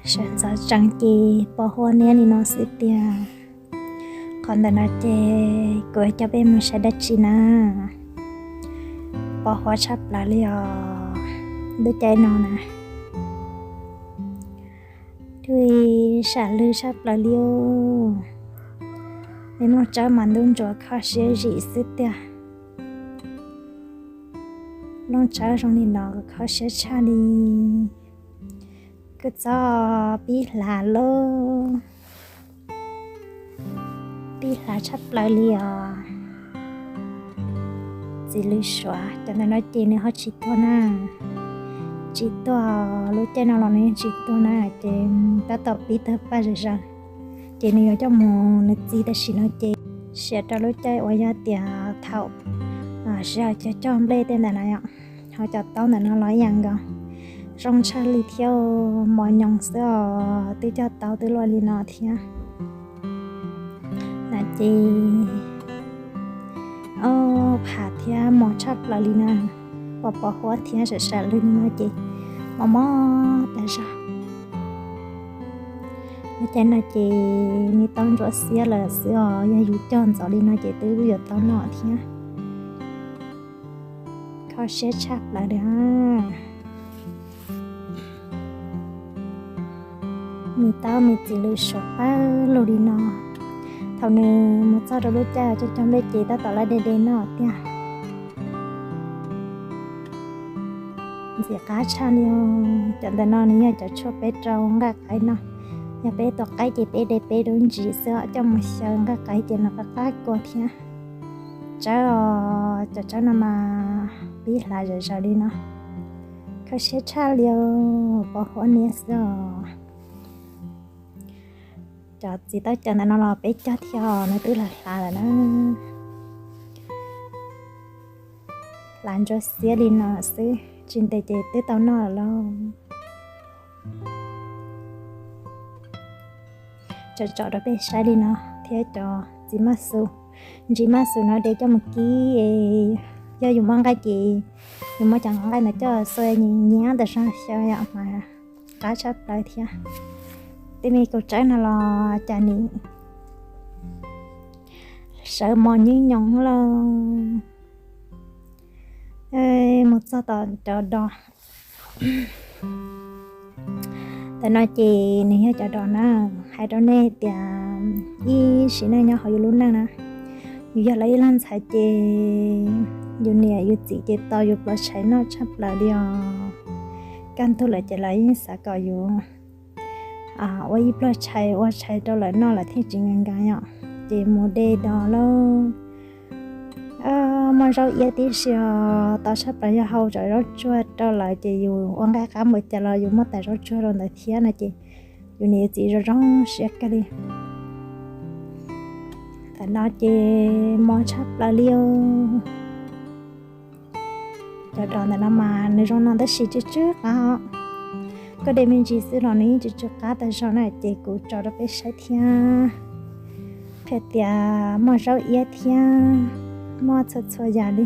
Sawv ntxov tsees ces pos huab niab li no xwb tiag. Qhov ntawm no ces kuv coj peb mus saib dab tsi na. Pos huab tshaj plaws li os. Lub caij no na, twb sam lwj tshaj plaws li os. Peb Looj Tsawb mas ntub ntsuav kho siab zim xwb tiag. Looj Tsawb zoo li no kho siab tshaj li. Kuv txhob pib hlav lauj. Pib hlav tshaj plaws li os. Txiv lws suav cov ntawm no ces nws ho tsis tuag na. Tsis tuag, lub caij no los nws yeej tsis tuag na, ces tab tom pib tawg paj zom zaws. Ces nws yuav coj mus nws txiv tam sim no ces siav rau lub caij uas yog tias thaum sij hawm cog cog nplej tej ntawm no yom. Ho cov taub ntawm no los ib yam nkaus, zoo tshaj li thiab, mos nyoos xwb os, twb cog taub twb luaj li no thiab. Na ces, o, pham thiab mos tshaj plaws li na, pos pos huab thiab sam sam lwj li no ces mos mos tas zog. Lub caij no ces nws tau ntsuab xiab lawm xwb os, yog yus cog ntxov li no ces twb yuav tau noj thiab. Kho siab tshaj plaws li. Me taub me txiv lws suav pawg lug li no. Thaum nws mus txog rau lub caij cog cog nplej ces tab tom laj de de noj tiag. Ntxim qab tshaj li. Cov ntawm no nws yog cov tshuaj peb rau nqaij qaib no. Yog peb tua qaib ces peb de peb lub ntsis xwb coj mus xyaw nqaij qaib ces nws qab qab kua thiab. Tsawb os, cov tsawb no mas pib hlav zom zaws li no. Kho siab tshaj li, pos huab niab xwb os. Cov txiv taub caws ntawm no los peb cog thiab os, nws twb hlav hlav lawm na. Hlav ntsuab xiab li no xwb, tsis ntev ces twb tau noj lawm lauj. Tsom tsom rau peb saib li no thiab cov txiv maj xus, ntsis maj xus no de coj mus kib, yog yus muaj nqaij ces yus muab cov nqaij ntawd coj xuas nyiam nyiam tas zog xyaw yom mas qab tshaj plaws thiab. Tej me kaus tsawb no los cas nim sawv mos nyeej nyoos lauj. Mus txog tom cov dos. Tam no ces nws yog cov dos na, hais rau nej tias ib sim neej nyob hauv yus lub neej na, yus yog lawv ib leeg ntxhais ces yus niam yus txiv ces tos yus pluas tshais noj tshaj plaws li os. Kaj ntug lawm ces lawv yeej xav kom yus ua ib pluag tshais ua tshais rau lawv noj lawv thiaj tsis nkees nkees yom. Ces mus de dos lauj. Muaj zaub iab tib si os, tos tshaj plaws yog hau cov zaub tsuag rau lawv ces yus ua nqaij qab npaum cas los yus muab tais zaub tsuag rau ntawd thiab no ces yus niam yus txiv zoo zoo siab kawg li. Tam no ces mos tshaj plaws li os. Cov dos ntawm no mas nws zoo no tab sis tsw tsw qab os. Koj de me ntsis xwb los nws yeej tsw tsw qab tas zog na, ces kuv tso rau peb saib thiab. Qhia tias muaj zaub iab thiab, muaj txhua txhua yam li.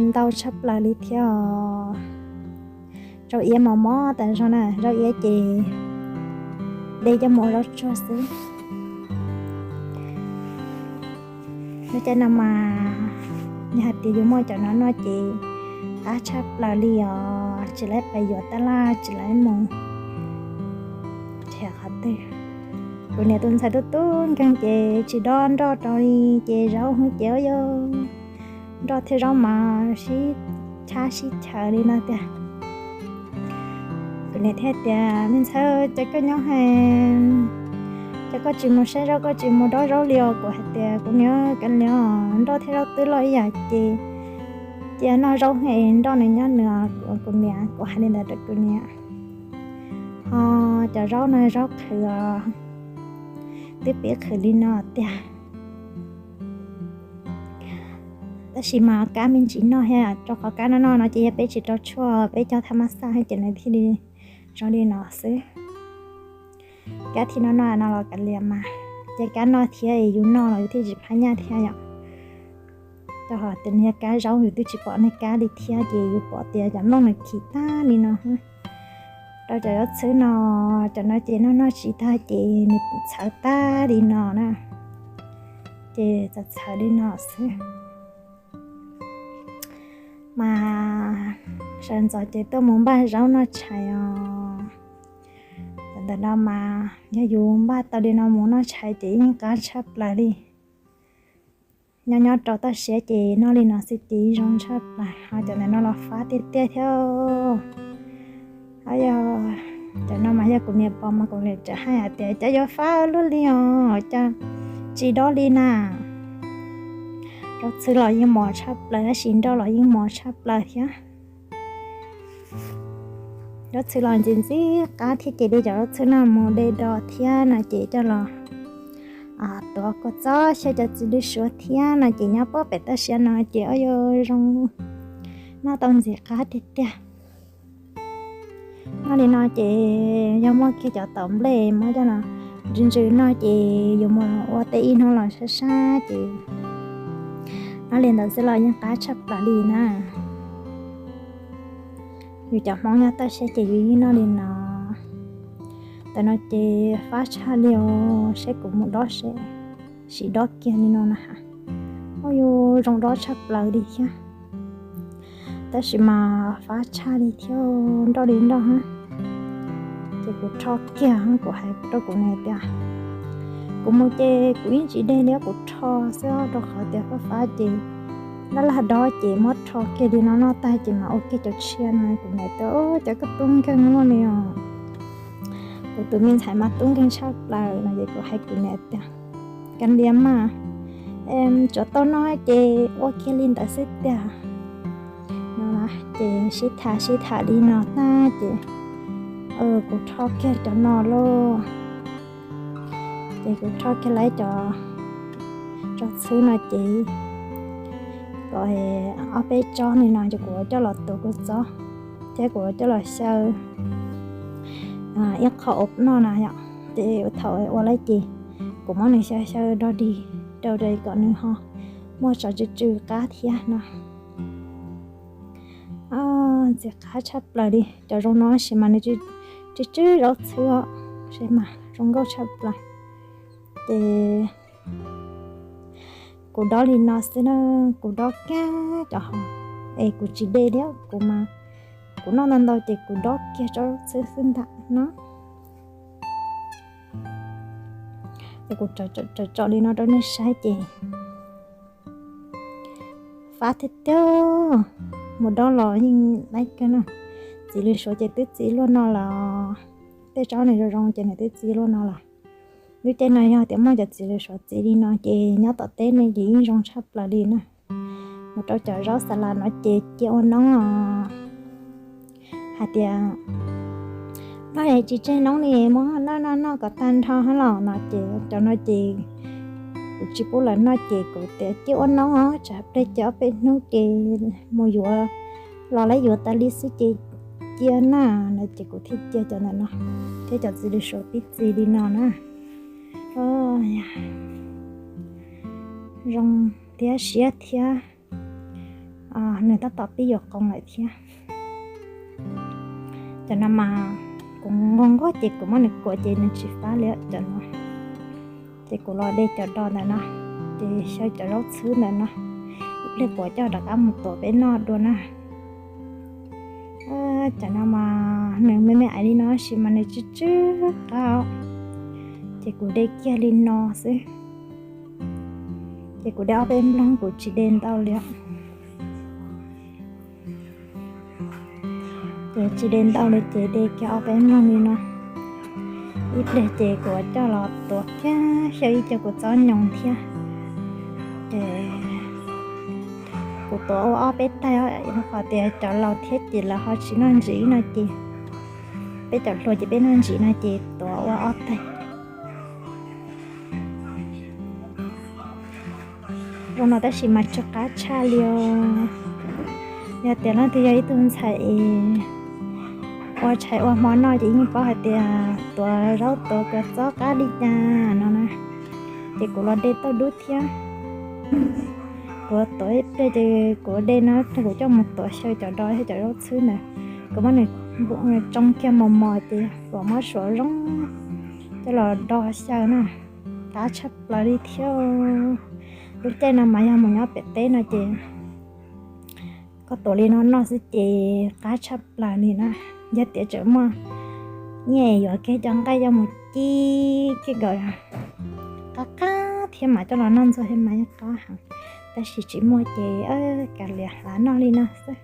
Ntau tshaj plaws li thiab os. Zaub iab mos mos tas zog na, zaub iab ces de coj mus ua zaub tsuag xwb. Lub caij no mas yog hais tias yus muaj cov no noj ces qab tshaj plaws li os, tsis laib pais yuav tab laj tsis laib mus nrhiav qhov twg. Kuv niam tus ntxhais tub tub nkeeg ces tsis dob nroj rau li, ces zaub hwj ces yog nroj thiab zaub mas sib chab sib chaws li no tiag. Kuv niam thiaj tias, me ntxhais, cas koj nyob, cas koj tsis mus saib zaub koj tsis mus dob zaub li os? Kuv hais tias, kuv niam, kav liam, nroj thiab zaub twb loj ib yam ces cia noj zaub es nroj nws nyob nws. Kuv niam, kuv hais li ntawd rau kuv niam. Ho cov zaub no zaub qhwv os, twb pib qhwv li no tiag. Tab sis mas kab me ntsis noj thiab, rau qhov kab noj noj no ces yog peb tsis rau tshuaj, peb cog thaj mab xaj ces nws thiaj li zoo li no xwb. Kab thiaj noj noj no los kav liam mas, ces kab noj thiab yus noj los yus thiaj tsis phab nyaj thiab yom. Rau qhov tias nws yog kab zaub, yus twb tsis pom nws kab li thiab, ces yus pom tias cov nplooj nws khi tag li no. Rau cov zaub txhwb no, cov no ces noj noj tsis tag ces nws txhawv tag li no na. Ces txawm txhawv li no xwb. Mas sawv ntxov ces tuaj mus npaj zaub noj tshais os. Tam ntawm no mas yog yus npaj tau li no mus noj tshais ces yeej qab tshaj plaws li. Nyob nyob rau toj siab ces noj li no xwb ces zoo tshaj plaws, ho cov ntawm no los fab tiag tiag thiab. Ho yog cov no mas yog kuv niam pom mas kuv niam tseem hais hais tias cov yuav fab luaj li os, cas tsis dob li na. Zaub txhwb los yeej mos tshaj plaws, tab sis nroj los yeej mos tshaj plaws thiab. Zaub txhwb los ntxim ntxim qab thiab, ces de cov zaub txhwb no mus de do thiab no ces coj los tuav kua txob xyaw cov txiv lws suav thiab no ces nyob puag pem toj siab no ces ua yuav zoo, noj tau ntxim qab tiag tiag. Noj li no ces yog muaj kiag cov taum nplej muab coj los ntsws ntsws no ces yuav mus ua teb ib hnub los sab sab ces noj li ntawd xwb los yeej qab tshaj plaws li na. Yus cov Hmoob nyob toj siab ces yus yeej noj li no. Tam no ces fab tshaj li os, saib kuv mus dob seb, sim dob kiag li no na ha. Ua yuav zoo dob tshaj plaws li thiab. Tab sis mas fab tshaj li thiab, nroj li nroj ha. Ces kuv rho kiag, kuv hais rau kuv niam tias kuv mus ces kuv yeej tsis de li, kuv rho xwb rau qhov tias fab fab ces laj laj dob ces muab rho kiag li no noj tag ces mas ua kiag cov tshiab no. Kuv niam tias cov koj tub nkeeg luaj li os, kuv tus me ntxhais mas tub nkeeg tshaj plaws no ces kuv hais kuv niam tias kav liam mas, tsuav tau noj ces ua kiag li ntawd xwb tiag no. Ces sib tham sib tham li no tag ces kuv rho kiag cov no lauj. Ces kuv rho kiag lawm cov tsob txhwb no ces kom ob peb tsob li no ces kuv coj los tuav kua txob thiab kuv coj los xyaw ib qho ua noj na yom. Ces thaum ua lawm ces kuv muab nws xyaw xyaw dog dig rau kom nws ho muaj tso tsw tsw qab thiab no. Ntxim qab tshaj plaws li. Cov zoo no sis mas nws tsw tsw zaub txhwb os, sis mas zoo nkauj tshaj plaws. Ces kuv dob li no xwb na, kuv dob kiag cov hauv es kuv tsis de li, kuv mas kuv noj ntau ntau ces kuv dob kiag tsob txhwb xwb ntag no. Ces kuv tsom tsom li no rau nej saib ces fab tiag tiag, mus dob los yeej laib kawg na. Txiv lws suav ces twb txi luaj no los, tej tsob nws zoo zoo ces nws twb txi luaj no los. Lub caij no yog tias muaj cov txiv lws suav txi li no ces nyob tom teb ne ces yeej zoo tshaj plaws li na. Mus rau cov zaub xa las no ces cia ua noob os. Hais tias noj es tsis tseg noob li, muab noj noj noj kom tag nrho hab los no ces cov no ces kuv tsis pub lawv noj ces kuv tias cia ua noob os, tsam pleg ces ob peb hnub ces mus yuav los lawv yuav tas li xwb ces cia na no ces kuv thiaj cia cov ntawm no thiab cov txiv lws suav pib txi li no na. Zoo thiab siab thiab, nws tab tom pib yuav qoos lawm thiab. Cov no mas kuv nquag nquag ces kuv muab nws kuam ces nws tsis fab li cov no. Ces kuv los de cov dos ntawm no, ces xyaw cov zaub txhwb ntawm no, ib pliag kuv coj rov qab mus tuav peb noj dua na. Cov no mas nws me me aiv li no sis mas nws tsw tsw qab, ces kuv de kiag li no xwb. Ces kuv de ob peb nploog, kuv tsis de ntau li. Ces tsis de ntau li ces de kiag ob peb nploog li no. Ib pliag ces kuv coj los tuav kiag xyaw ib co kua txob nyoos thiab. Ces kuv tuav ua ob peb taig, rau qhov tias cov laus thiab ces lawv ho tsis noj ntsim no ces, peb cov hluas ces peb noj ntsim no ces tuav ua ob taig. Zoo no tab sis mas tsw qab tshaj li os. Yog tias leej twg yog ib tug ntxhais es ua tshais ua hmo noj ces yeej paub hais tias tuav zaub tuav kua txob qab li cas no na. Ces kuv los de tauj dub thiab. Tuav tuav ib pliag ces kuv de no kuv coj mus tuav xyaw cov dos thiab cov zaub txhwb ntawd, kuv muab nws tsoo kiag mos mos ces kuv muab suav zoo coj los do xyaw na, qab tshaj plaws li thiab. Lub caij no mas yog mus nyob pem teb no ces koj tuav li no noj xwb ces qab tshaj plaws li na. Yog tias tseem muaj nyiaj yuav kiag cov nqaij coj mus ci kiag kom qab qab thiab mam coj los noj ntxuag thiab mas yeej qab heev, tab sis tsis muaj ces kav liam hla noj li no xwb.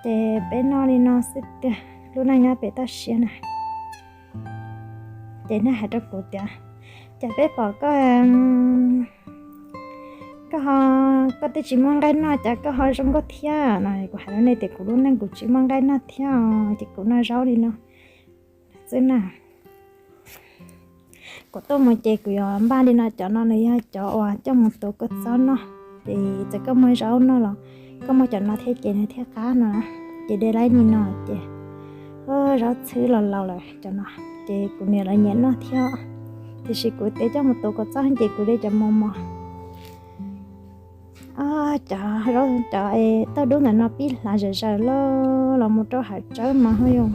Ces peb noj li no xwb tiag, lub neej nyob pem toj siab na. Ces nej hais rau kuv tias, cas peb pom koj, koj ho, koj twb tsis muaj nqaij noj cas koj ho zoo nkauj thiab no. Kuv hais rau nej tias kuv lub neej kuv tsis muaj nqaij noj thiab ces kuv noj zaub li no xwb na. Kuv tuaj mus ces kuv yuav npaj li no, cov no nws yog cov uas coj mus tuav kua txob noj. Ces txawm koj muaj zaub noj los koj muaj cov no thiab ces nws thiaj qab no. Ces de laib li no ces zaub txhwb los laus lawm cov no, ces kuv niam lawv nyiam noj thiab. Tiam sis kuv tias coj mus tuav kua txob ces kuv de cov mos mos. Cov zaub, cov tauj dub ntawm no pib hlav zom zaws loj los mus rau hav tsawb mas ho yog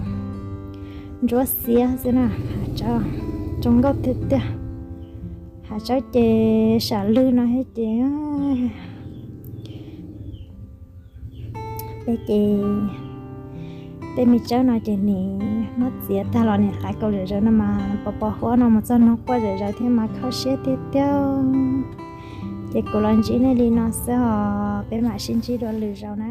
ntsuab xiab xwb na. Hav tsawb zoo nkauj tiag tiag. Hav tsawb ces sam lwj no thiab ces peb ces tej me tsawb no ces nim muab txiav tag los nim hlav kaus zom zaws no mas pos pos huab no mus txog nug quaj zom zaws thiab mas kho siab tiag tiag. Ces kuv los ntsib nej li no xwb os, peb mam sib ntsib dua lwm zaus na.